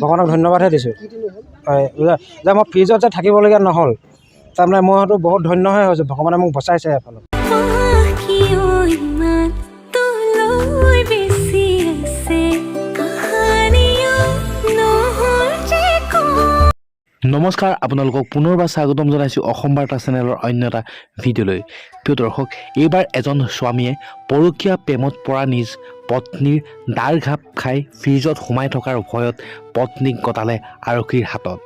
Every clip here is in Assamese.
ভগৱানক ধন্যবাদহে দিছোঁ। হয়, যে মই ফ্ৰিজত যে থাকিবলগীয়া নহ'ল, তাৰমানে মই হয়তো বহুত ধন্যহে হৈছোঁ, ভগৱানে মোক বচাইছে এফালৰ। কিয় ইমান তোলৈ বেছি আছে কাহানিও নহ'ল যে নমস্কাৰ, আপোনালোকক পুনৰবাৰ স্বাগতম জনাইছোঁ অসম বাৰ্তা চেনেলৰ অন্য এটা ভিডিঅ'লৈ। প্ৰিয় দৰ্শক, এইবাৰ এজন স্বামীয়ে পৰকীয়া প্ৰেমত পৰা নিজ পত্নীৰ দাৰ ঘাপ খাই ফ্ৰিজত সোমাই থকাৰ ভয়ত পত্নীক গতালে আৰক্ষীৰ হাতত।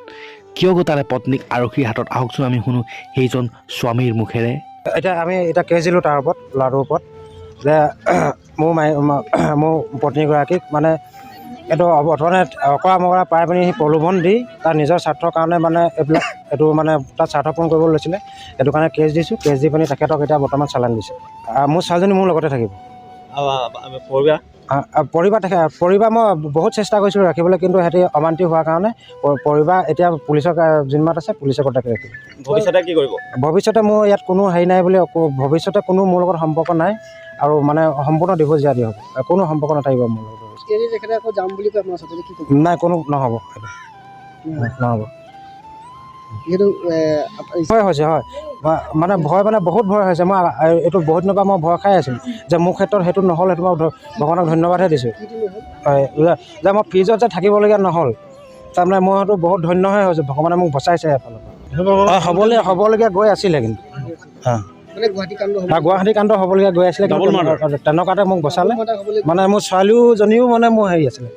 কিয় গতালে পত্নীক আৰক্ষীৰ হাতত? আহকচোন আমি শুনো সেইজন স্বামীৰ মুখেৰে। এতিয়া আমি এতিয়া কেছ দিলোঁ তাৰ ওপৰত, ল'ৰাটোৰ ওপৰত, যে মোৰ পত্নীগৰাকীক মানে এইটো মানে অকৰা মকৰা পাই পিনি সি প্ৰলোভন দি তাৰ নিজৰ স্বাৰ্থৰ কাৰণে মানে এইবিলাক এইটো মানে তাৰ স্বাৰ্থ পূৰণ কৰিব লৈছিলে। সেইটো কাৰণে কেছ দিছোঁ। কেছ দি পিনি তেখেতক এতিয়া বৰ্তমান চালান দিছোঁ। মোৰ ছোৱালীজনী মোৰ লগতে থাকিব। পৰিবাৰ? পৰিবাৰ, তেখেত পৰিবাৰ মই বহুত চেষ্টা কৰিছিলোঁ ৰাখিবলৈ, কিন্তু সিহঁতি অমান্তি হোৱাৰ কাৰণে পৰিবাৰ এতিয়া পুলিচৰ জিম্মাত আছে, পুলিচে কণ্টেক্ট ৰাখিব। ভৱিষ্যতে কি কৰিব? ভৱিষ্যতে মোৰ ইয়াত কোনো হেৰি নাই বুলি, ভৱিষ্যতে কোনো মোৰ লগত সম্পৰ্ক নাই আৰু মানে সম্পূৰ্ণ ডিভ'ৰ্চ দিয়া দিয়া হ'ব, কোনো সম্পৰ্ক নাথাকিব মোৰ লগত। যদি তেখেতে আকৌ যাম বুলি কয় আপোনাৰ ওচৰত, তেতিয়া কি ক'ব? নাই, কোনো নহ'ব, সেইটো নহ'ব। যিহেতু ভয় হৈছে, হয়, মানে ভয় মানে বহুত ভয় হৈছে। মই এইটো বহুত দিনৰ পৰা মই ভয় খাই আছিলোঁ যে মোৰ ক্ষেত্ৰত সেইটো নহ'ল, সেইটো মই ভগৱানক ধন্যবাদহে দিছোঁ। হয়, যে মই ফ্ৰিজত যে থাকিবলগীয়া নহ'ল, তাৰমানে মই হয়তো বহুত ধন্যহে হৈছোঁ, ভগৱানে মোক বচাইছে এফালৰ পৰা। হ'বলগীয়া গৈ আছিলে কিন্তু মানে গুৱাহাটী কাণ্ড হ'ব। গুৱাহাটী কাণ্ড হ'বলগীয়া গৈ আছিলে, কিন্তু Double murder. তেনেকুৱাতে মোক বচালে। হ'বলৈ মানে মোৰ ছোৱালীজনীও মানে মোৰ হেৰি আছিলে,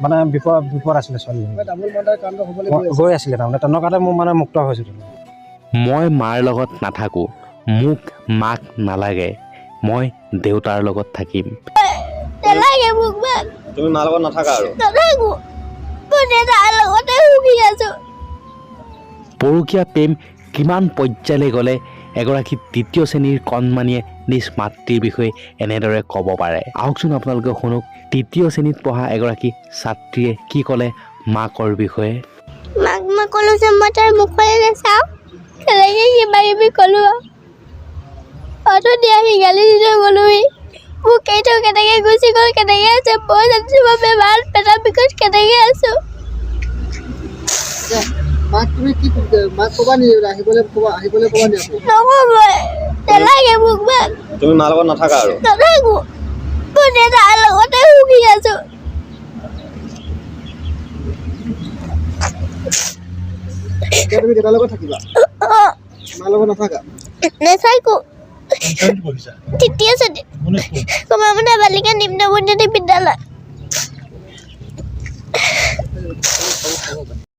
মানে বিপদ বিপদ আছিলে ছোৱালীজনী। ডাবল মাৰ্ডাৰ কাণ্ড হ'বলৈ গৈ আছে। গৈ আছিলে, তাৰমানে তেনেকুৱাতে মোৰ মানে মুক্ত হৈছোঁ। মই মাৰ লগত নাথাকোঁ, মোক মাক নালাগে, মই দেউতাৰ লগত থাকিম। নালাগে মোক মাক। তুমি মাৰ লগত নাথাকা আৰু? নাথাকো, মই দেউতাৰ লগতে সুখী আছো। পৰকীয়া প্ৰেম কিমান পৰ্যায়লৈ গ'লে এগৰাকী তৃতীয় শ্ৰেণীৰ কণমানিয়ে নিজ মাতৃৰ বিষয়ে এনেদৰে ক'ব পাৰে? আহকচোন আপোনালোকে শুনক তৃতীয় শ্ৰেণীত পঢ়া এগৰাকী ছাত্ৰীয়ে কি ক'লে মাকৰ বিষয়ে। মাক মই ক'লো যে মই তাৰ মুখলৈ নাচাওঁ, তেনেকৈ কিবা কিবি ক'লো। আৰু অথনি আহি গালি দি থৈ গ'লোহি। মোক এৰি থৈ কেনেকৈ গুচি গ'ল, কেনেকৈ আছে মই জানিছোঁ। মই বেমাৰত পেটৰ বিষত কেনেকৈ আছোঁ। মাক তুমি কি মাক ক'বা নি, আহিবলৈ ক'বা, আহিবলৈ ক'বা নি আকৌ? নকওঁ মই, নালাগে মোক মাক। তুমি মাৰ লগত নাথাকা আৰু? নাথাকো, মই দেউতাৰ লগতে সুখী আছোঁ। এতিয়া তুমি দেউতাৰ লগত থাকিবা? অঁ। মাৰ লগত নাথাকা? নাথাকো। তৃতীয় শ্ৰেণী, কমামনা বালিকা নিম্ন বুনিয়াদী বিদ্যালয়।